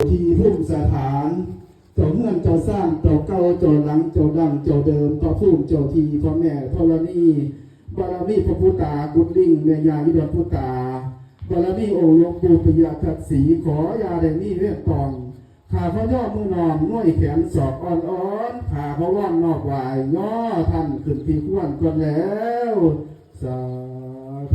ທີ່ພູມສະຖານ ເຈົ້າເຮືອນເຈົ້າຊານ ເຈົ້າເກົ່າເຈົ້າຫຼັງ ເຈົ້າດັ້ງເຈົ້າເດີມ ພະພູມເຈົ້າທີ່ ພະແມ່ທໍລະນີ ບາລະມີພະປູຕາກຸດລິງ ແມ່ຍ່າອີດອນປູຕາ ບາລະມີອົງຫຼວງປູ່ປິຍະທັດສີ ຂໍຢ່າໄດ້ມີເວນຕ້ອງ ຂ້າພະຍໍມືນ້ອມ ນວຍແຂນສອກອ່ອນໆ ຂ້າພະວອນນອບໄຫວ້ ຍໍທ່ານຂຶ້ນທີ່ຄວນກ່ອນແລ້ວ ສາທ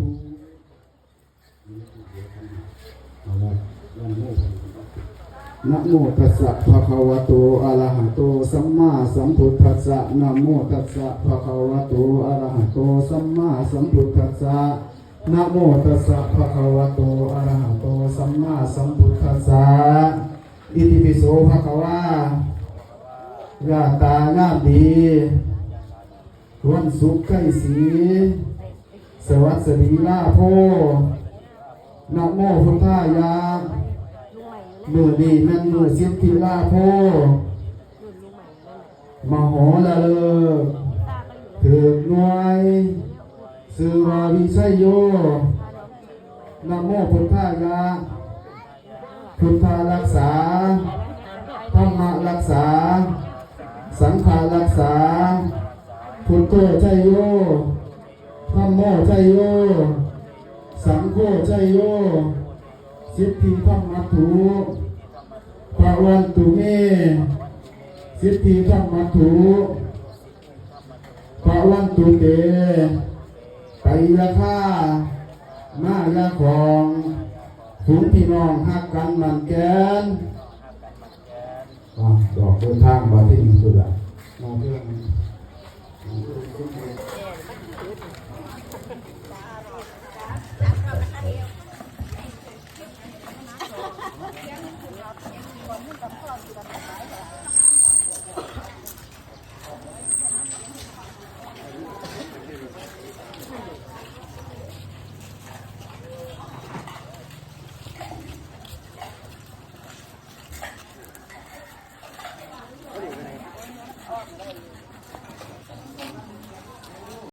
ຸ. ນະໂມຕັດສະ ພະຄະວະໂຕ ອະລະຫະໂຕ ສຳມາສຳພຸດທັດສະ ນະໂມຕັດສະ ພະຄະວະໂຕ ອະລະຫະໂຕ ສຳມາສຳພຸດທັດສະ ນະໂມຕັດສະ ພະຄະວະໂຕ ອະລະຫະໂຕ ສຳມາສຳພຸດທັດສະ ອິຕິປິໂສ ພະຄະວາ ຍາຕາຍາມດີ ວັນສຸກໄກສີ ສະຫວັດສະດີລາໂພ ນະໂມພຸດທາຍະ ມື້ນີ້ແມ່ນມື້ສິດທິລາໂພ ມະໂຫລະເລີກ ຖືກໜ່ວຍ ຊື່ວ່າວິໄຊໂຍ ນະໂມພຸດທາຍະ ພຸດທະລັກສາ ທຳມະລັກສາ ສັງຄະລັກສາ ພຸດໂທໄຊໂຍ ທຳໂມໄຊໂຍ ສັງໂຄໄຊໂຍ ສິດທິທຳມັດຖຸ ພະວັນຕຸເມ ສິດທິທຳມັດຖຸ ພະວັນຕຸເຕ ໄຕຍະຄາ ມາຍາຂອງ ຝູງພີ່ນ້ອງຮັກກັນໝັ້ນແກ່ນ ອາ ອອກເດີນທາງບາດທີນີ້ພຸ້ນລະ ມາເລື່ອງ. ເ